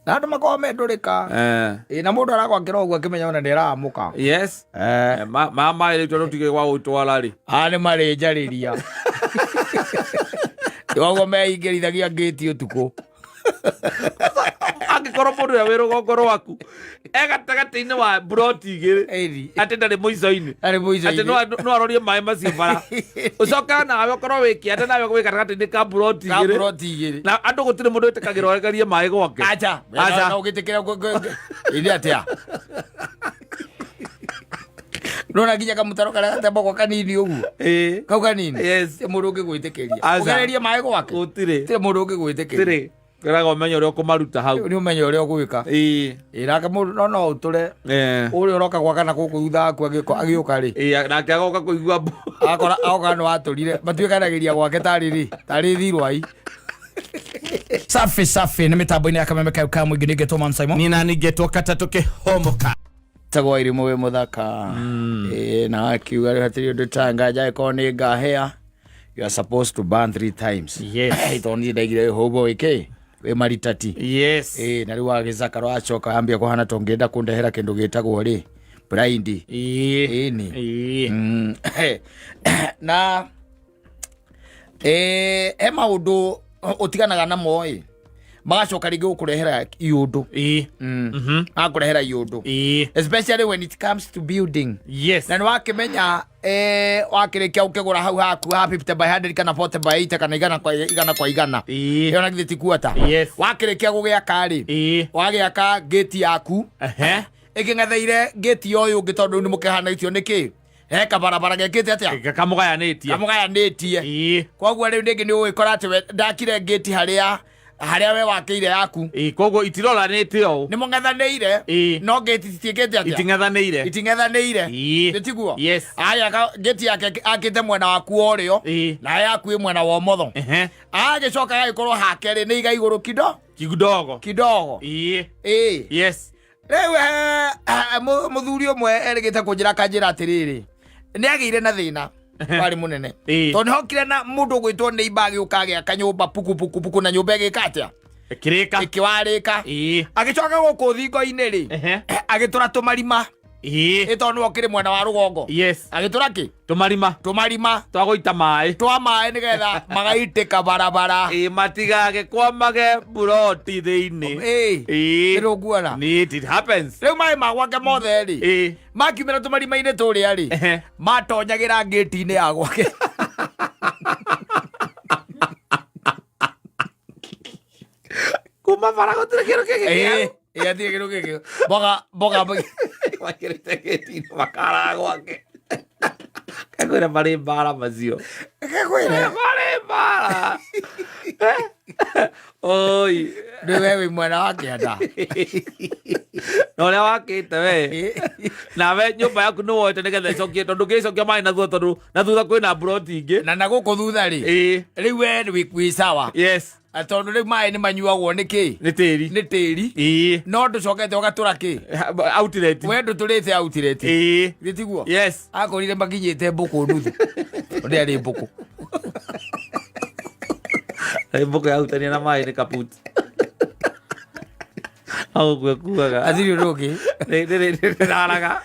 Na andũ makoragwo me ndũrĩka. Ĩ, na mũndũ aragwakĩra ũguo akĩmenya ona nĩ aramũka. Yes. Ma maĩ rĩu tondũ tige gwa gũtwara rĩ. Aya nĩ marĩnjarĩria. Koguo meingĩrithagia ngĩti ũtukũ. Angĩkorwo mũndũ ũrĩa wĩ rũgongo rwaku e gatagatĩ-inĩ wa mburoti igĩrĩ Ĩni. atĩ ndarĩ mũico-inĩ, Arĩ mũico-inĩ. atĩ no arorie maĩ macio bara, ũcoke nawe ũkorwo wĩ kĩanda, nawe wĩ gatagatĩ-inĩ ka mburoti Ka igĩrĩ mburoti igĩrĩ. Na andũ gũtirĩ mũndũ wĩtĩkagĩra oregerie maĩ gwake. Acha. Acha. Na ũgĩtĩkĩra ĩndĩ atĩa? Nona nginya kamũtaro karĩa gatembagwo kanini ũguo. Kau kanini. Yes. Ti mũndũ ũngĩgwĩtĩkĩria. Aca. Ũgererie maĩ gwake. Gũtirĩ. Ti mũndũ ũngĩgwĩtĩkĩria. Gũtirĩ, kwĩraga ũmenye ũrĩa ũkũmaruta hau. Nĩ ũmenye ũrĩa ũgwĩka. Ĩ, nake mũndũ no ũtũre ũrĩa ũroka gwaka na gũkũ thutha waku agĩũka rĩ. Nake agoka kũigua mbu. Akora agoka nĩ watũrire matuĩkanagĩria gwake tarĩ rĩ tarĩ thirwai. Safi safi, nĩ mĩtambo-inĩ ya Kameme kayo ka mũingĩ. Ningĩ Thomas Simon. Nina ningĩtwo katatũ kĩhomoka. Tagwo irimũ wĩ mũthaka. Ĩ, na akiuga rĩu hatirĩ ũndũ tanga angĩkorwo nĩ ngahĩa, you are supposed to burn three times. Yes. Tondũ niĩ ndaigire wĩ hũmbũ wĩkĩ wĩ maritati. Ĩ, na rĩu wagĩcakaro acoka ambia kũhana ta ũngĩenda kũndehera kĩndũ gĩtagwo rĩ blind. Ĩni. Na he maũndũ ũtiganaga namo ĩ, magacoka rĩngĩ gũkũrehera iũndũ. Agakũrehera iũndũ, especially when it comes to building. Na nĩ wakĩmenya wakĩrĩkia ũkĩgũra hau haku ha 50 by 100 kana 40 by 80 kana igana kwa igana kwa igana, ĩyo na githĩ ti kuota? Yes. Wakĩrĩkia gũgĩaka rĩ, wagĩaka ngĩti yaku ĩkĩng'etheire ngĩti ya ũyũ ũngĩ, tondũ rĩu nĩ mũkĩhanĩtio nĩ kĩ, he kabarabara gekĩte atĩa? Kamũgayanĩtie. Kamũgayanĩtie. Koguo rĩu rĩngĩ nĩ ũgĩkora atĩ we ndakire ngĩti harĩa we wakĩire yaku. Koguo itiroranĩte ũũ. Nĩ mũng'ethanĩire. No ngĩti citiĩkĩte atĩa? Iting'ethanĩire. Iting'ethanĩire. Nĩ tiguo? Yes. Aya, ngĩti yake akĩte mwena waku wa ũrĩo, na yaku ĩ mwena wa ũmotho. Agĩcoka gagĩkorwo hake rĩ nĩ iga igũrũ kido Kidogo. Kidogo. Ĩ. Rĩu mũthuri ũmwe erĩgĩte kũnjĩra kanjĩra atĩrĩrĩ, nĩ agĩire na thĩna warĩ mũnene, tondũ nĩ hokire na mũndũ ũgwĩtwo neighbor agĩũka agĩaka nyũmba puku puku puku, na nyũmba ĩgĩka atĩa? Ĩkĩrĩka. Ĩkĩwarĩka. Agĩcoka gũkũ thingo-inĩ rĩ, agĩtũra tũmarima. Ĩ, tondũ nĩwe ũkĩrĩ mwena wa rũgongo. Agĩtũra kĩ? Tũmarima. Tũmarima. Twa gũita maĩ. Twa maĩ nĩgetha magaitĩka barabara. Ĩ, matigage kwamage mburoti thĩinĩ. Nĩrũnguona. Need it happens. Rĩu maĩ ma gwake mothe rĩ, makiumĩra tũmarima-inĩ tũrĩa rĩ, matonyagĩra ngĩti-inĩ ya gwake. Kuma bara gũtirĩ kĩndũ kĩngĩ kĩerũ. Ĩ, atirĩ kĩndũ kĩngĩ, mboga mboga. Makĩrĩte gĩti-inĩ makara gwake. Kakwĩra marĩ mbara macio. Kakwĩra. Marĩ mbara. Oi. Rĩu we wĩ mwena wa kĩanda. Na ũrĩa wakĩte we. Nawe nyũmba yaku nĩ woete nĩgetha ĩcokie, tondũ ndũngĩcokia maĩ na thutha, tondũ na thutha kwĩna mburoti ingĩ. Na gũkũ thutha rĩ, rĩu we wĩ sawa. Tondũ rĩu maĩ nĩ manyuagwo nĩ kĩ? Nĩ tĩri. Nĩ tĩri. No ndũcokete ũgatũra kĩ? Outlet. We ndũtũrĩte outlet. Githĩ tiguo? Yes. Akorire makinyĩte mbũkũ nuthu, tondũ arĩ mbũkũ. Mbũkũ yahutania na maĩ nĩ kaputi. Au kuaga. Athiri ũndũ ũngĩ. Nĩ raraga.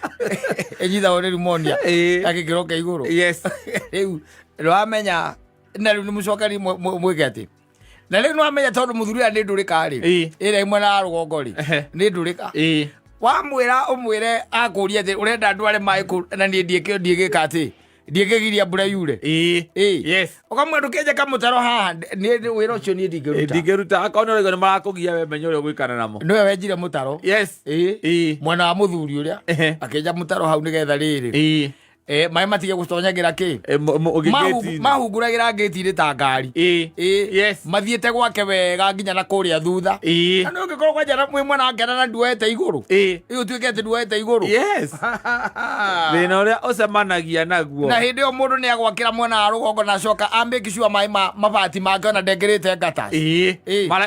Ĩnyitagwo nĩ pneumonia. Gagĩkĩro kĩa igũrũ. Rĩu nĩwamenya, na rĩu nĩ mũcokeri mwĩke atĩ, na rĩu nĩwamenya tondũ mũthuri ũrĩa nĩ ndũrĩka rĩ, ĩrĩa ĩ mwena wa rũgongo rĩ, nĩ ndũrĩka. Wamwĩra ũmwĩre akũrie atĩ ũrenda ndware maĩ kũ, na niĩ ndiĩgĩka atĩ ndiĩkĩgiria mbura yure. Ũkamwĩra ndũkĩenje kamũtaro haha, niĩ wĩra ũcio niĩ ndingĩruta. Ndingĩruta, akorwo nĩ ũraigua nĩ marakũgia, we menya ũrĩa ũgwĩkana namo. Nĩwe wenjire mũtaro. Mwena wa mũthuri ũrĩa akĩenja mũtaro hau nĩgetha rĩrĩ, maĩ matige gũtonyagĩra kĩ? Mahunguragĩra ngĩti-inĩ ta ngari. Mathiĩte gwake wega nginya na kũrĩa thutha. Na nĩ ũngĩkorwo kwanja na mwĩ mwena wa kĩanda na nduoete igũrũ. Ĩ, ũtuĩke atĩ nduoete igũrũ. Thĩna ũrĩa ũcemanagia naguo. Na hĩndĩ ĩyo mũndũ nĩ agwakĩra mwena wa rũgongo na acoka a make sure maĩ ma mabati make ona ndekĩrĩte ngata.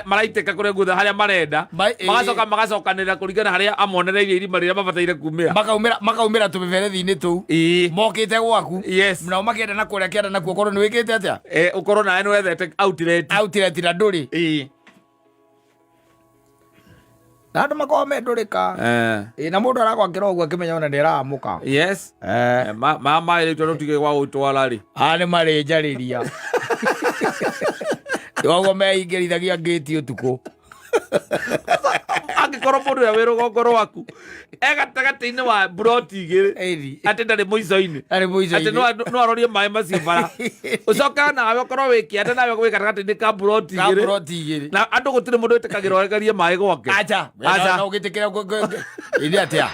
Maraitĩka kũrĩa guothe harĩa marenda. Magacoka magacokanĩrĩra kũringana harĩa amonereirie irima rĩrĩa mabataire kumĩra. Makaumĩra tũmĩberethi-inĩ tũu. Mokĩte gwaku. Nao makĩenda na kũrĩa kĩanda nakuo korwo nĩ wĩkĩte atĩa? Ũkorwo nawe nĩ wethete outlet. Outlet na ndũrĩ. Na andũ makoragwo me ndũrĩka. Eh. Ĩ, na mũndũ aragwakĩra ũguo akĩmenya ona nĩ aramũka. Yes. Eh. Eh, ma maĩ rĩu tondũ tige gwa gũtwara rĩ. Aya nĩ marĩnjarĩria. Koguo meingĩrithagia ngĩti ũtukũ. Angĩkorwo mũndũ ũrĩa wĩ rũgongo rwaku e gatagatĩ-inĩ wa mburoti igĩrĩ Ĩni. atĩ ndarĩ mũico-inĩ, Ndarĩ mũico-inĩ. atĩ no arorie maĩ macio bara, ũcoke nawe ũkorwo wĩ kĩanda nawe wĩ gatagatĩ-inĩ ka mburoti Ka igĩrĩ mburoti igĩrĩ. Na andũ gũtirĩ mũndũ wĩtĩkagĩrwo agerie maĩ gwake. Acha. Acha. Na ũgĩtĩkĩra ĩndĩ atĩa?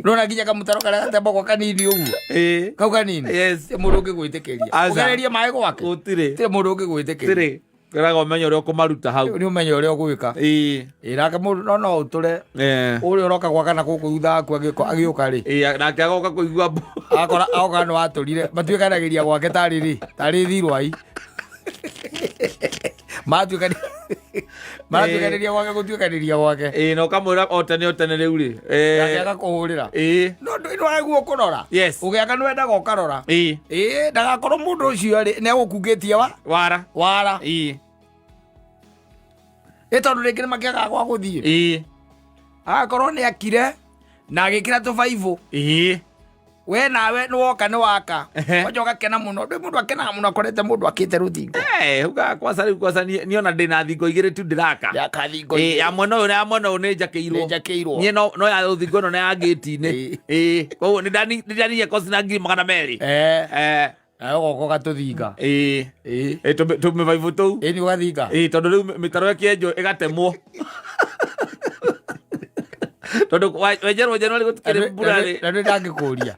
Nona nginya kamũtaro karĩa gatembagwo kanini ũguo. Ĩĩ. Kau kanini. Yes. Ti mũndũ ũngĩgwĩtĩkĩria. Aca. Ũgererie maĩ gwake. Gũtirĩ. Ti mũndũ ũngĩgwĩtĩkĩria. Gũtirĩ. Kwĩraga ũmenye ũrĩa ũkũmaruta hau. Nĩ ũmenye ũrĩa ũgwĩka. Ĩĩ. Ĩ nake mũndũ no ũtũre Eh. ũrĩa ũroka gwaka na gũkũ thutha waku agĩũka rĩ. Ĩĩ, nake agoka kũigua mbu. Akora agoka nĩ watũrire matuĩkanagĩria gwake tarĩ rĩ tarĩ thirwai. Maratuĩkanĩria gwake gũtuĩkanĩria gwake. Ĩĩ, na ũkamwĩra o tene o tene rĩu rĩ. Nake Eh. agakũhũrĩra. Ĩĩ. No ndũ nĩ ũkũrora. Yes. Ũgĩaka nĩ wendaga ũkarora. Ĩĩ. Ĩĩ ndagakorwo mũndũ ũcio rĩ nĩ egũkungĩtie wa Wara. wara. Ĩĩ. Ĩ tondũ rĩngĩ nĩ makĩagaga gwa gũthiĩ. Ĩĩ. Agakorwo nĩ akire na agĩkĩra tũbaibũ. Ĩĩ. We nawe nĩ woka nĩ waka. Ehe. Kwanja ũgakena mũno. Ndũĩ mũndũ akenaga mũno akorete mũndũ akĩte rũthingo. Eh, ugaga kwaca rĩu kwaca niĩ ona ndĩna thingo igĩrĩ tu ndĩraka. Yaka thingo Ĩĩ, igĩrĩ. ya mwena ũyũ na ya mwena ũyũ nĩ njakĩirwo. Nĩ njakĩirwo. Niĩ no ya rũthingo ĩno na ya ngĩti-inĩ. Ĩĩ. Ĩĩ, koguo nĩ ndaninie kosi na 200,000. Eh. Eh. Nawe ũgoka ũgatũthinga. Ĩĩ. Ĩĩ. Ĩĩ, tũmĩbaibũ tũu. Ĩĩ nĩ ũgathinga. Ĩĩ, tondũ rĩu mĩtaro ĩkĩenjwo ĩgatemwo. Tondũ wenjerwo Januari gũtikĩrĩ mbura rĩ. Na ndũĩ ndangĩkũria.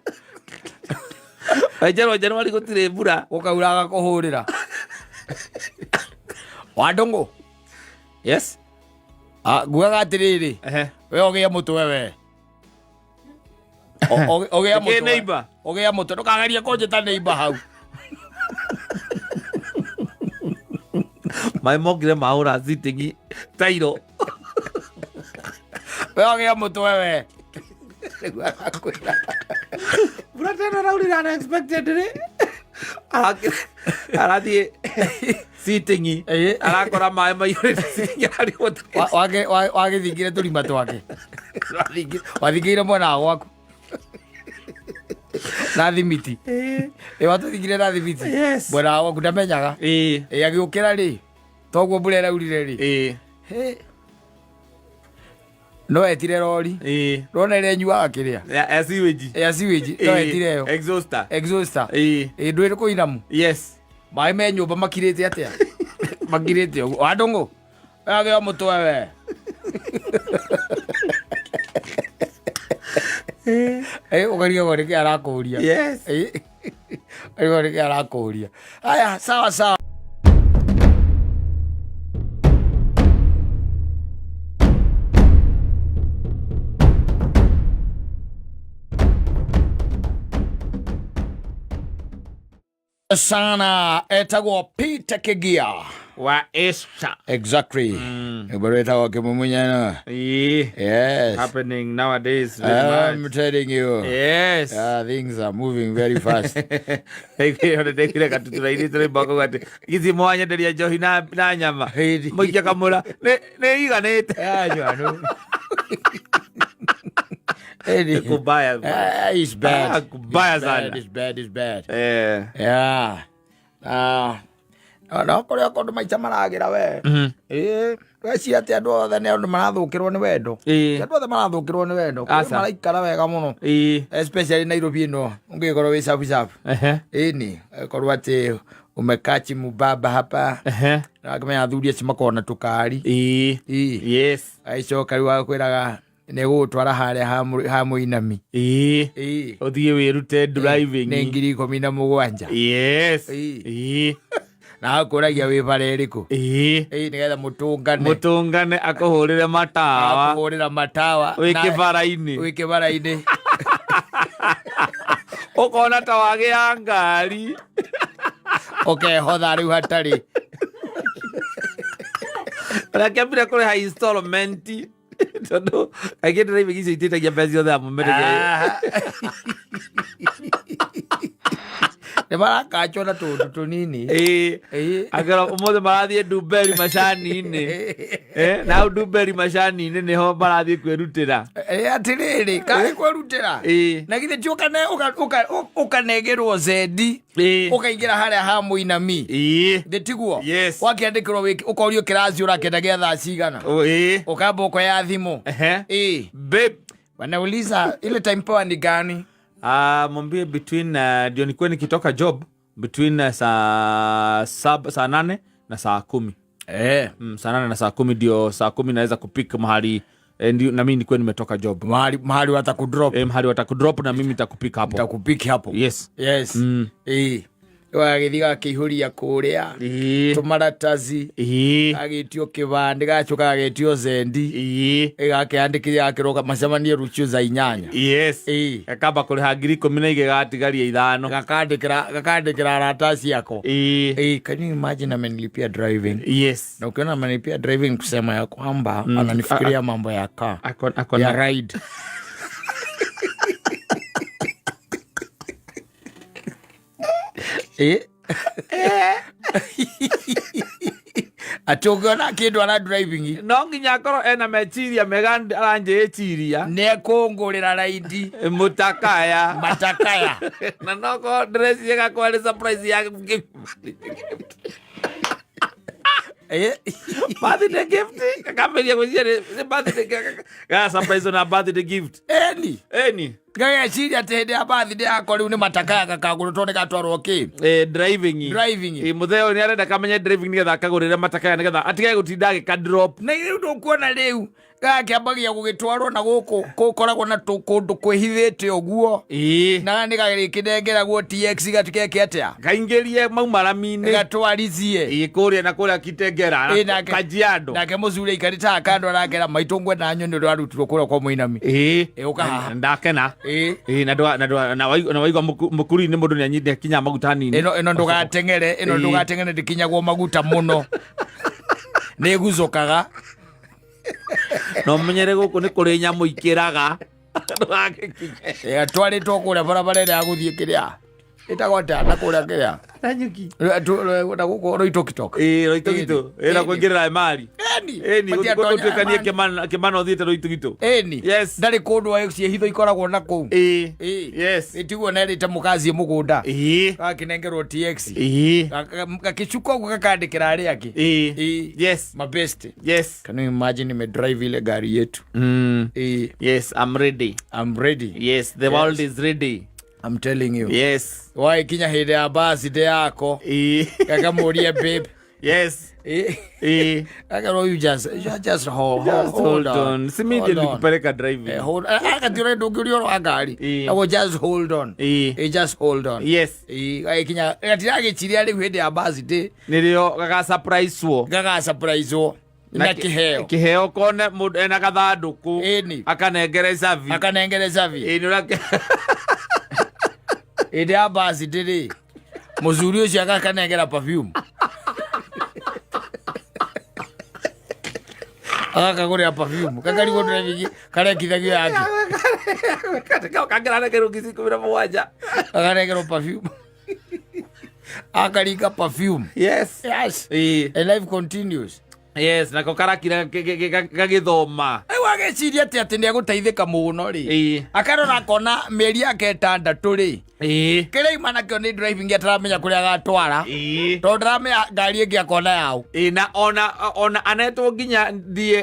Wenjerwo Januari gũtirĩ mbura. Gũkaura agakũhũrĩra. Wandũng'ũ. Yes. Ngugaga atĩrĩrĩ. Ehe. We ũgĩe mũtwe we. Ũgĩe Nĩkĩ mũtwe. neighbor? Ũgĩe mũtwe. Ndũkagerie kũnjĩta neighbor hau. Maĩ mokire mahũra sitting tairo. We ũgĩe mũtwe we. Nĩguo arakwĩra. Mbura tena raurire unexpected rĩ. Arathiĩ sitting Ĩĩ. arakora maĩ maiyũrĩte sitting ararigwo Wagĩthingire tũrima twake. Wathingĩire mwena wa gwaku. Na thimiti. Ĩ watũthingire na thimiti. Yes. Mwena wa gwaku ndamenyaga. Ĩĩ. Ĩ agĩũkĩra rĩ. Toguo mbura ĩraurire rĩ. Ĩĩ. Hĩ. No etire rori. Ĩĩ. Rona ĩrĩa ĩnyuaga kĩrĩa. Ya sewage. Ya sewage. No etire ĩyo. Exhauster. Exhauster. Ĩĩ. Ĩ ndwĩ kũinamu. Yes. Maĩ me nyũmba makirĩte atĩa? Makirĩte ũguo. Wandũng'ũ. Agĩo mũtwe we. Ĩ ũkarigagwo nĩkĩ arakũria. Yes. Ĩ ũkarigagwo nĩkĩ arakũria. Haya, sawa sawa. Sana etagwo Peter Kigia. Wa Esther. Exactly. Rwĩmbo rwĩtagwo Kĩmumunyano. Ĩĩ. Yes. Happening nowadays very I'm much. telling you. Yes. Things are moving very fast. Ndaiguire gatutura-inĩ tũrĩmbo kau atĩ githi mwanyenderia njohi na nyama Ĩĩ. mũikia kamũra nĩ iganĩte. Aca, no. Kubaya. It's bad. Kubaya It's bad, sana. It's bad, it's bad. Eh. Yeah. No kũrĩa kũndũ maica maragĩra we. Ĩĩ, weciria atĩ andũ othe nĩ andũ marathũkĩrwo nĩ wendo. Ĩĩ. Ti andũ othe marathũkĩrwo nĩ wendo. Kũrĩ Aca. maraikara wega mũno. Ĩĩ. Especially Nairobi ĩno ũngĩgĩkorwo wĩ safu safu. Ehe. Ĩni, korwo atĩ umekachi mubaba hapa. Ehe. Na akĩmenya athuri acio makoragwo na tũkari. Ĩĩ. Ĩĩ. Yes. Agĩcoka rĩu agakwĩraga nĩ gũgũtwara harĩa ha mũinami. Ĩĩ. Ĩĩ. Ũthiĩ wĩrute driving. Nĩ 17,000. Yes. Ĩĩ. Ĩĩ. Na akũragia wĩ bara ĩrĩkũ. Ĩĩ. Ĩĩ, nĩgetha mũtũngane. Mũtũngane akũhũrĩre matawa. Akũhũrĩra matawa. Wĩ kĩbara-inĩ. Wĩ kĩbara-inĩ. Ũkona ta wagĩa ngari. Ũkehotha rĩu hatarĩ. Ũrĩa kĩambire kũrĩha installment. Tondũ kaingĩ driving icio itĩtagia mbeca ciothe hamwe mĩrĩge. Nĩ marakachwo na tũndũ tũnini. Ĩĩ. Ĩĩ. Akĩra ũmũthĩ marathiĩ Ndumberi macani-inĩ. Eh, na hau Ndumberi macani-inĩ nĩho marathiĩ kwĩrutĩra. Ĩ, atĩrĩrĩ, karĩ kwĩrutĩra. Ĩĩ. Na githĩ ti ũkanegerwo zendi. Ĩĩ. Ũkaingĩra harĩa ha mũinami. Ĩĩ. Thĩ tiguo? Yes. Wakĩandĩkĩrwo ũkorio kĩraci ũrakĩenda gĩa thaa cigana. O, ĩĩ. Ũkamba ũkoya thimũ. Ehe. Ĩĩ. Babe. Wanauliza ile time poa ni gani? Ah, mwambie between ndio nikuwe nikitoka job between saa 7, saa 8 na saa 10. Eh. Saa 8 na saa 10 ndio saa 10 naweza kupick mahali ndio na mimi nikuwe nimetoka job. Mahali watakudrop. Mahali watakudrop na mimi nitakupick hapo. Nitakupick hapo. Yes. Yes. Wagĩthiĩ gakĩihũria kũrĩa. Ĩĩ. Tũmaratathi. Ĩĩ. Gagĩtio kĩbandĩ gacoka gagĩtio zendi. Ĩĩ. Gakĩandĩkithia gakĩroka macemanie rũciũ thaa 8. Yes. Ĩĩ. Gakamba kũrĩha 12,000 gatigaria 5. Gakandĩkĩra arata acio. Ĩĩ. Ĩĩ, can you imagine amenilipia driving? Yes. Na ukiona amenilipia driving kusema ya kwamba ananifikiria mambo ya car. Ako Ya na ride. Atĩ ũngĩona akĩndwara driving no nginya akorwo ena meciria mega aranjĩciria nĩ ekũngũrĩra raidi mũtakaya matakaya. Na nokorwo ndĩreciria gakorwo arĩ surprise ya birthday gift. Gakambĩrĩria gwĩciria nĩ birthday ga surprise na birthday gift. Eni. Eni. Gageciria atĩ hĩndĩ ya birthday yakwa rĩu nĩ matakaya gakagũrwo tondũ nĩ gatwarwo kĩ? Driving. Driving. Mũthee ũyũ nĩ arenda kamenye driving nĩgetha akagũrĩre matakaya nĩgetha atige gũtinda agĩka drop. Na rĩu ndũkuona rĩu gakĩambagia gũgĩtwarwo na gũkũ gũkoragwo na kũndũ kwĩhithĩte ũguo. Ĩĩ. Na nĩ gagĩkĩnengeragwo TX gatikeke atĩa? Kaingĩrie mau marami-inĩ. Gatwaricie. Ĩĩ, kũrĩa na kũrĩa Kitengera, Ĩĩ, nake- Kajiado. Nake mũcuri aikarĩte haha kando arakera maitũ ngwenda nyoni ũrĩa warutirwo kũrĩa kwa mũinami. Ĩĩ. Ĩĩ, ũka haha. Ndakena. Ĩĩ. Ĩĩ, na ndwa- na ndwa- na waigua- na waigua mũkuri-inĩ mũndũ nĩ akinyaga maguta hanini. Ĩno ndũgateng'ere, ĩno Ĩĩ. ndũgateng'ere ndĩkinyagwo maguta mũno. Nĩ ĩgucũkaga. Na ũmenyere gũkũ nĩ kũrĩ nyamũ ikĩraga. Ndũgagĩkinye. Ĩĩ, atwarĩtwo kũrĩa barabara ĩrĩa ya gũthiĩ kĩrĩa. Ĩtagwo atĩa na kũrĩa kĩrĩa? Nanyuki. Na gũkũ Roitoktok. Ĩĩ, Roitoktok. Ĩĩ, na Ĩni. kũingĩrĩra Emari. Ĩni. Ĩni, Matiatonya gũtuĩkanie Emari. Kĩmana ũthiĩte Roitoktok. Ĩni. Yes. Ndarĩ kũndũ ciĩhitho ikoragwo na kũu. Ĩĩ. Ĩĩ. Yes. Ĩtiguo nerĩte mũkaziĩ mũgũnda. Ĩĩ. Gakĩnengerwo TX. Ĩĩ. Gakĩcuka ũguo gakandĩkĩra arĩa angĩ. Ĩĩ. Ĩĩ. Yes. Mabest. Yes. Can you imagine nimedrive ile gari yetu? Ĩĩ. Yes, I'm ready. I'm ready. Yes, the world is ready. I'm telling you. Yes. Waikinya hĩndĩ ya birthday yako. Ĩĩ. Gakamũria babe. Yes. Ĩĩ. Ĩĩ. Gakerwo you just hold, Just hold hold on. Si mimi Hold ndiye on. nilikupeleka driving. Eh, hold akati ũrenda ũngĩũria ũhoro wa ngari. Ĩĩ. Naguo just hold on. Ĩĩ. Ĩĩ, just hold on. Yes. Ĩĩ, gagĩkinya gatiragĩciria rĩu hĩndĩ ya birthday Nĩrĩo gagasurprise-wo. gagasurprise-wo na kĩheo. Kĩheo kone mũndũ ena gathandũkũ. Ĩni. Akanengere cabi. Akanengere cabi. Ĩĩ, nĩ ũrake- Hĩndĩ ya birthday rĩ, mũcuri ũcio agakanengera perfume. Agakagũrĩra perfume. Gakarigwo driving karekithagio yake. Kangĩranegerwo ngiri 17. Akanegerwo perfume. Akaringa perfume. Yes. Yes. Ĩĩ. And life continues. Yes, nako karakira gagĩthoma. Rĩu ageciria atĩ atĩ nĩ egũteithĩka mũno rĩ. Ĩĩ. Akarora akona mĩeri yake ĩtandatũ rĩ. Ĩĩ. Kĩrĩa aima nakĩo nĩ driving ataramenya kũrĩa agatwara. Ĩĩ. Tondũ ndaramenya ngari ĩngĩ akona yaũ. Ĩĩ, na ona anetwo nginya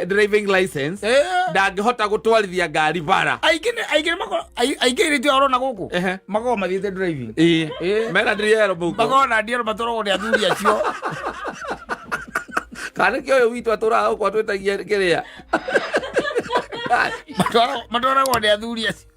driving license. Ĩĩ. Ndangĩhota gũtwarithia ngari bara. Aingĩ nĩ- aingĩ nĩ makoragwo- aingĩ rĩtio ũrona gũkũ. Ehe. Makoragwo mathiĩte driving. Ĩĩ. Ĩĩ. Mena ndiriero mũhuko. Makoragwo na ndiero matwaragwo nĩ athuri acio. Kana nĩkĩo ũyũ witũ atũraga gũkũ atwĩtagia kĩrĩa? Matwaragwo nĩ athuri acio.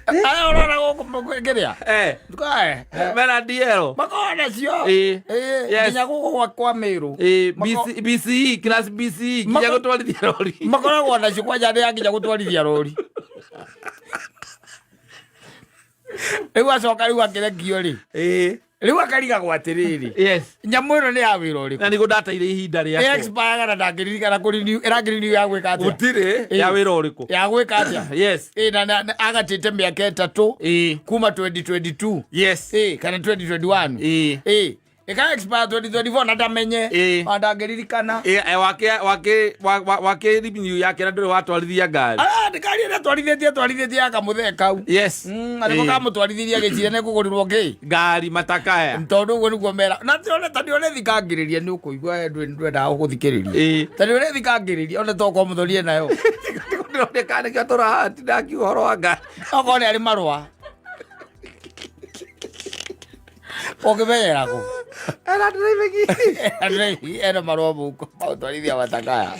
Aya ũrona gũkũ kĩrĩa? Eh. Ndũkae. Mena ndiero. Makoragwo nacio. Ĩĩ. Ĩĩ, Yes. nginya gũkũ kwa Mĩrũ. Ĩĩ, BCE, class BCE, nginya gũtwarithia rori. Makoragwo nacio kwanja nĩ ya nginya gũtwarithia rori. Rĩu acoka rĩu akĩrekio rĩ. Ĩĩ. Rĩu akarigagwo atĩrĩrĩ, Yes. nyamũ ĩno nĩ ya wĩra Na ũrĩkũ? niguo ndateire ihinda rĩakwa. Ĩexpire na ndangĩririkana kũrenew, ĩrakĩrenew ya gwĩka atĩa? Gũtirĩ ya wĩra ũrĩkũ. Ya gwĩka atĩa? Yes. Ĩ, na agatĩte mĩaka 3 kuma 2022. Yes. Ĩ, kana 2021. Ĩ, ĩka expire 2024 na ndamenye. Ona ndangĩririkana. Ĩ, wake wake wake renew yake na ndũrĩ watwarithia ngari. Ah, ndikari ĩrĩa twarithĩtie twarithĩtie ya kamũthee kau. Yes. Arĩko kamũtwarithirie agĩciria nĩ kũgũrĩrwo kĩ? Ngari matakaya. Tondũ ũguo nĩguo mera na tione ta nĩ ũrethikangĩrĩria nĩ ũkũigua ndwendaga gũthikĩrĩria. Ta nĩ ũrethikangĩrĩria ona tokorwo mũthorie nayo. Ndĩroneka nĩkĩo tũrahatinda akiuga ũhoro wa ngari. Okorwo nĩ arĩ marũa. Ũngĩmenyera kũ? Ena driving. Ena marũa mũhuko ma gũtwarithia matakaya.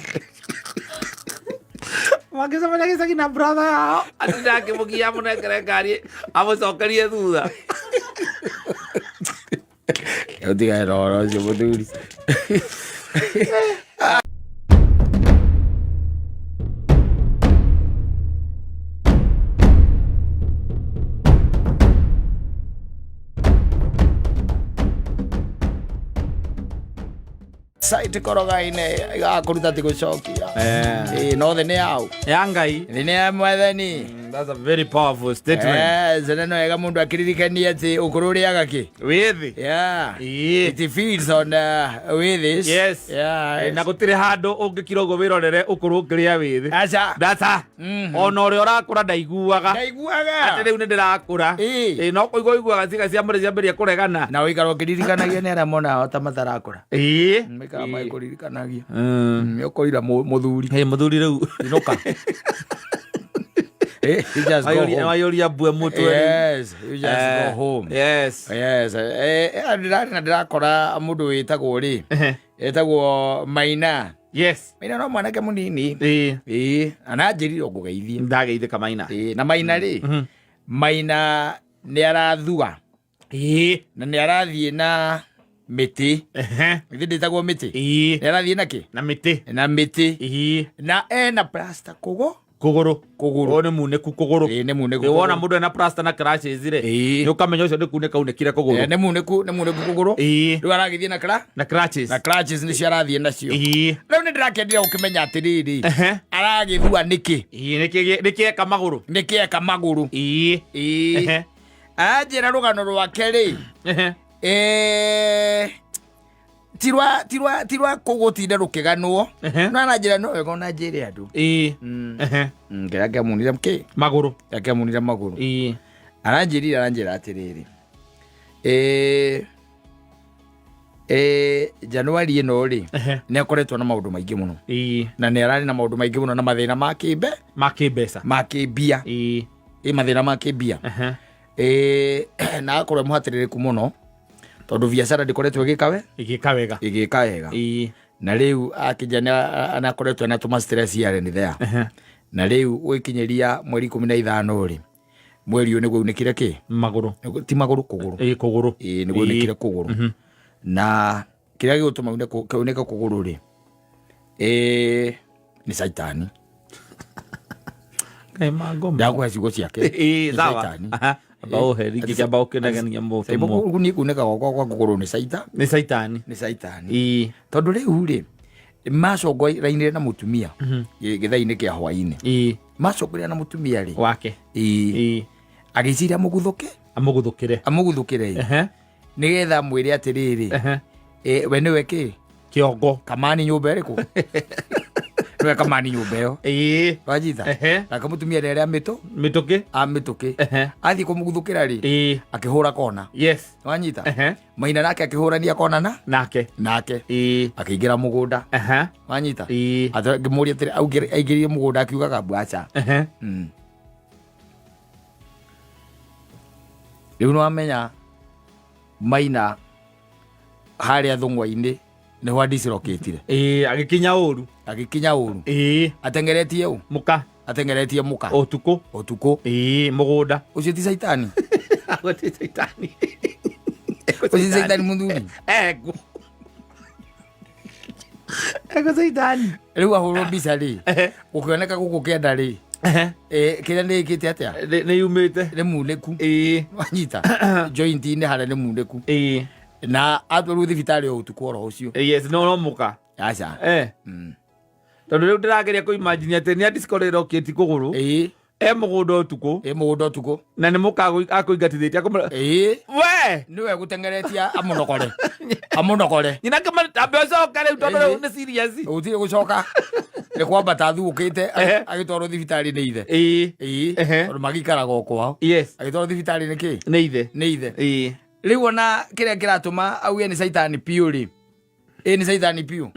Mangĩcemania gĩcagi na brother yao atinda akĩmũgia amũnengere ngari amũcokerie thutha. Ũtigane na ũhoro ũcio mũthuri. Site koroga-inĩ igakũruta ti gũcokia. Ĩ, no thĩ nĩ yau. Ya Ngai. Thĩ nĩ ya mwathani. That's a very powerful statement. Yes, na no wega mũndũ akĩririkania atĩ ũkũrũ ũrĩaga kĩ. Wĩthĩ. Yeah. Ĩĩ. It feeds on with this. Yes. Yeah. Na gũtirĩ handũ ũngĩkira ũguo wĩrorere ũkũrũ ũngĩrĩa wĩthĩ. Aca. Ndaca. Ona ũrĩa ũrakũra ndaiguaga. Ndaiguaga. Atĩ rĩu nĩ ndĩrakũra. Ĩĩ. Ĩĩ, no kũigua ũiguaga ciĩga cia mwĩrĩ ciambĩrĩria kũregana. Na ũikara ũkĩririkanagia nĩ arĩa monaga ta matarakũra. Ĩĩ. Maikara magĩkũririkanagia. Nĩ ũkũrira mũthuri. Ĩ, mũthuri rĩu. Inũka. You just go home. Waiyũria mbue mũtwe rĩu. Yes, you just go home. Yes. Yes, ndĩrarĩ na ndĩrakora mũndũ wĩtagwo rĩ, etagwo Maina. Yes. Maina no mwanake mũnini. Ĩĩ. Ĩĩ, ananjĩrire ngũgeithie. Ndageithĩka Maina. Ĩĩ, na Maina rĩ, Maina nĩ arathua Ĩĩ. na nĩ arathiĩ na mĩtĩ. Githĩ ndĩtagwo mĩtĩ? Ĩĩ. Nĩ arathiĩ na kĩ? Na mĩtĩ. Na mĩtĩ. Ĩĩ. Na ena plasta kũgũ. Kũgũrũ. Kũgũrũ. Ũyũ nĩ munĩku kũgũrũ. Ĩĩ, nĩ munĩku. Ĩ, wona mũndũ ena plaster na crutches rĩ, Ĩĩ. nĩ ũkamenya ũcio nĩ kunĩka unĩkire kũgũrũ. Nĩ munĩku, nĩ munĩku kũgũrũ. Ĩĩ. Rĩu aragĩthiĩ na kra? Na crutches. Na crutches nĩcio arathiĩ nacio. Ĩĩ. Rĩu nĩ ndĩrakendire gũkĩmenya atĩrĩrĩ, aragĩthua nĩkĩ? Ĩĩ, nĩkĩ eka magũrũ? Nĩkĩ eka magũrũ? Ĩĩ. Ĩĩ. Anjĩra rũgano rwake rĩ, tirwa kũgũtinda rũkĩganwo. No aranjĩra no wega ona njĩre andũ. Ĩĩ. Kĩrĩa kĩamunire kĩ? Magũrũ. Kĩrĩa kĩamunire magũrũ. Ĩĩ. Aranjĩrire aranjĩra atĩrĩrĩ, Januari ĩno rĩ, nĩ akoretwo na maũndũ maingĩ mũno. Ĩĩ. Na nĩ ararĩ na maũndũ maingĩ mũno na mathĩna ma kĩmbe. Ma kĩmbeca. Ma kĩmbia. Ĩĩ. Ĩ, mathĩna ma kĩmbia. Na agakorwo e mũhatĩrĩrĩku mũno tondũ biacara ndĩkoretwo ĩgĩka we? Ĩgĩka wega. Ĩgĩka wega. Ĩĩ. Na rĩu akĩnja nĩ akoretwo na tũma stress here and there. Na rĩu gwĩkinyĩria mweri 15 rĩ, mweri ũyũ nĩguo unĩkire kĩ? Magũrũ. Ti magũrũ, kũgũrũ. Ĩĩ, kũgũrũ. Ĩĩ, nĩguo unĩkire kũgũrũ. Na kĩrĩa gĩgũtũma unĩke kũgũrũ rĩ, nĩ caitani. Kaĩ mangoma. Ndakũhe ciugo ciake. Ĩĩ, Nĩ sawa. caitani. Aha. Amba ũhe, rĩngĩ kĩamba ũkĩnegenia mũtũmwo. Niĩ kunĩka gwakwa kwa kũgũrũ nĩ caita. Nĩ caitani. Nĩ caitani. Ĩĩ. Tondũ rĩu rĩ, macongorainire na mũtumia gĩthaa-inĩ kĩa hwaĩ-inĩ. Ĩĩ. Macongoraine na mũtumia rĩ. Wake. Ĩĩ. Ĩĩ. Agĩciria amũguthũke. Amũguthũkĩre. Amũguthũkĩre. Nĩgetha amwĩre atĩrĩrĩ, we nĩwe kĩ? Kĩongo. Kamani nyũmba ĩrĩkũ? Nĩwe kamani nyũmba ĩyo. Ĩĩ. Wanyita? Nake mũtumia nĩ arĩa mĩtũ? Mĩtũkĩ. A mĩtũkĩ. Athiĩ kũmũguthũkĩra rĩ, akĩhũra kona. Yes. Wanyita? Maina nake akĩhũrania kona na? Nake. Nake. Ĩĩ. Akĩingĩra mũgũnda. Wanyita? Ĩĩ. Ngĩmũria atĩrĩ, aingĩrire mũgũnda akiugaga mbu aca. Rĩu nĩwamenya Maina harĩa thũng'wa-inĩ nĩho andicirokĩtire. Ĩĩ, agĩkinya ũru. Agĩkinya ũru. Ĩĩ. Atengeretie ũ? Mũka. Atengeretie mũka. Ũtukũ. Ũtukũ. Ĩĩ, mũgũnda. Ũcio ti caitani? Ũcio ti caitani. Ũcio ti caitani mũthuri? Ego. Ego caitani. Rĩu ahũrwo mbica rĩ, gũkĩoneka gũkũ kĩanda rĩ. Kĩrĩa nĩ ĩkĩte atĩa? Nĩ yumĩte. Nĩ munĩku. Ĩĩ. Wanyita joint-inĩ harĩa nĩ munĩku. Ĩĩ. Na atwarwo thibitarĩ o ũtukũ oro ũcio. Yes, no mũka. Aca. Tondũ rĩu ndĩrageria kũ imagine atĩ nĩ disco rĩrokĩti kũgũrũ. Ĩĩ. E mũgũnda ũtukũ. Ĩ mũgũnda ũtukũ. Na nĩ mũka akũingatithĩtie akũmwĩra. Ĩĩ. We! Nĩwe gũteng'eretie amũnogore. Amũnogore. Nyina ambe ũcoke rĩu tondũ rĩu nĩ serious. Gũtirĩ gũcoka. Nĩ kwambata athugũkĩte agĩtwarwo thibitarĩ nĩ ithe. Ĩĩ. Ĩĩ. Tondũ magĩikaraga o kwao. Yes. Agĩtwarwo thibitarĩ nĩ kĩ? Nĩ ithe. Nĩ ithe. Ĩĩ. Rĩu ona kĩrĩa kĩratũma auge nĩ caitani piũ rĩ. Ĩĩ nĩ caitani piũ.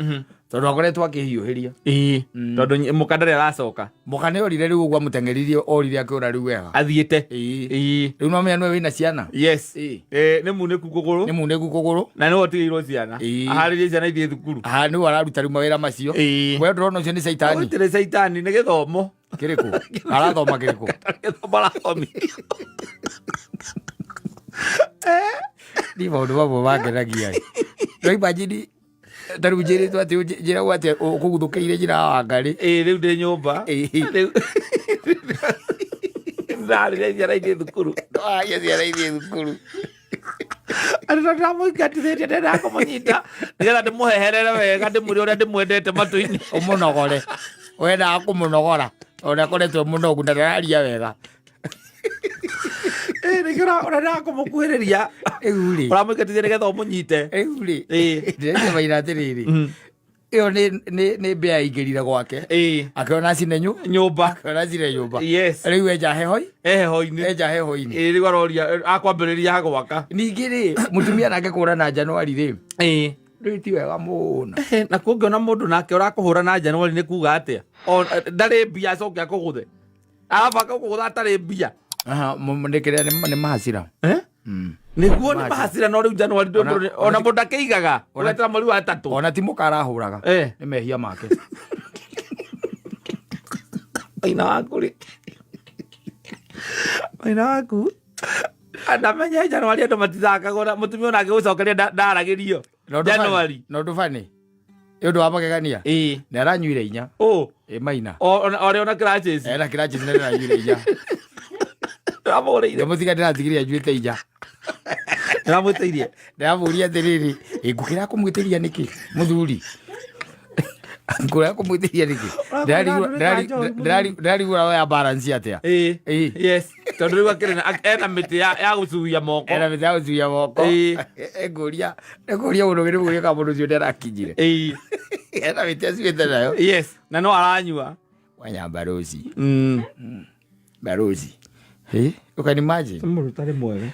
Tondũ akoretwo akĩhiũhĩria. Ĩĩ. Tondũ mũka ndarĩ aracoka. Mũka nĩ orire rĩu ũguo amũteng'eririe orire akĩũra rĩu wega. Athiĩte. Ĩĩ. Ĩĩ. Rĩu no menya nĩwe wĩna ciana. Yes. Ĩĩ. Nĩ munĩku kũgũrũ. Nĩ munĩku kũgũrũ. Na nĩwe ũtigĩirwo ciana. Ĩĩ. Aharĩrie ciana ithiĩ thukuru. Aha, nĩwe araruta rĩu mawĩra macio. Ĩĩ. We ndũrona ũcio nĩ caitani. Gũtirĩ caitani, nĩ gĩthomo. Kĩrĩkũ? Arathoma kĩrĩkũ? Gĩthomo arathomithio. Ni maũndũ mamwe mangenagia. No imagine ta rĩu njĩrĩtwo atĩ njĩragwo atĩ ũkũguthũkĩire njĩra wa Wangarĩ. Ĩĩ, rĩu ndĩ nyũmba. Ĩĩ. Rĩu ndarĩre ciana ithiĩ thukuru. Ndwarĩria ciana ithiĩ thukuru. Andũ tondũ ndĩramũingatithĩtie ndendaga kũmũnyita nĩgetha ndĩmũheherere wega ndĩmwĩre ũrĩa ndĩmwendete matũ-inĩ. Ũmũnogore. Wendaga kũmũnogora tondũ akoretwo e mũnogu na ndararia wega. Ĩĩ, nĩkĩo ũrendaga kũmũkuhĩrĩria. Rĩu rĩ. Ũramũingatithia nĩgetha ũmũnyite. Rĩu rĩ. Ĩĩ. Ndĩrenda maina atĩrĩrĩ. Ĩyo nĩ mbĩa yaingĩrire gwake. Ĩĩ. Akĩona cine Nyũmba. Akĩona cine nyũmba. Yes. Rĩu enja hehoi. Heho-inĩ. Enja heho-inĩ. Ĩĩ, rĩu aroria akwambĩrĩria gwaka. Ningĩ rĩ, mũtumia nake kũra na Januari rĩ. Ĩĩ. Rĩu ti wega mũno. Na kũngĩona mũndũ nake ũrakũhũra na Januari nĩ kuga atĩa? O ndarĩ mbia acoke akũgũthe. Arabanga gũkũgũtha atarĩ mbia. Aha, nĩ kĩrĩa nĩ mahacira. Nĩguo nĩ mahacira no rĩu Januari ona mũndũ akĩigaga ũretera mweri wa ĩtatũ. Ona ti mũka arahũraga. Nĩ mehia make. Maina waku rĩ. Maina waku. Ndamenya Januari andũ matithakaga ona mũtumia ona angĩgũcokeria ndaragĩrio. Januari. Na ũndũ bani. Nĩ ũndũ wa magegania. Ĩĩ. Nĩ aranyuire inya. Ũ. Ĩ maina. Orĩa ona crutches. Ena crutches na aranyuire inya. Ndĩramũgũrĩire. Ndĩmũtiga ndĩratigire anyuĩte inya. Ndĩramwĩtĩirie. Ndĩramũria atĩrĩrĩ, ĩ ngũkĩra kũmwĩtĩria nĩkĩ mũthuri? Ngũkĩra kũmwĩtĩria nĩkĩ? Ndĩrarigwo oya balance atĩa? Ĩĩ. Ĩĩ. Yes. Tondũ rĩu akĩrĩ na ena mĩtĩ ya gũcuhia moko. Ena mĩtĩ ya gũcuhia moko. Ĩĩ. Ngũria, ngũria mũndũ ngĩmũria kana mũndũ ũcio nĩarakinyire. Ĩĩ. Ena mĩtĩ acuĩte nayo. Yes. Na no aranyua. Wanya barozi. Barozi. Hey, you can imagine. Mũndũ ũtarĩ mwega.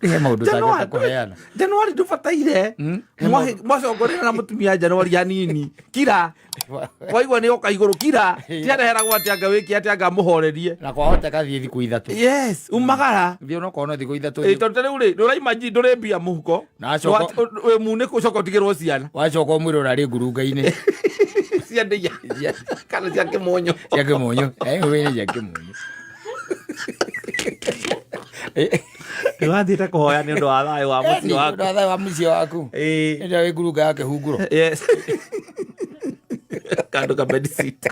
He maũndũ ũtangĩhota kũheana. Januari ndũbataire. Mwacongoreire na mũtumia Januari hanini. Kira. Waigua nĩ oka igũrũ kira. Tiareheragwo atĩ anga wĩke atĩ anga mũhorerie. Na kwahoteka thiĩ thikũ ithatũ. Yes, umagara. Thiĩ onokorwo no thikũ ithatũ. Ĩ tondũ ta rĩu rĩ, ndũra imagine ndũrĩ mbia mũhuko. Na acoka- Wĩ munĩku ũcoke ũtigĩrwo ciana. Wacoka ũmwĩre ũrarĩ ngurunga-inĩ. Cia ndĩa. Kana cia kĩmonyo. Cia kĩmonyo. Wĩna cia kĩmonyo. Nĩwathiĩte kũhoya nĩ ũndũ wa thayũ wa mũciĩ waku. Nĩ ũndũ wa thayũ wa mũciĩ waku. Ĩĩ. Nĩ ũndũ wa ngurunga ya kĩhunguro. Yes. Kando ka bedsit.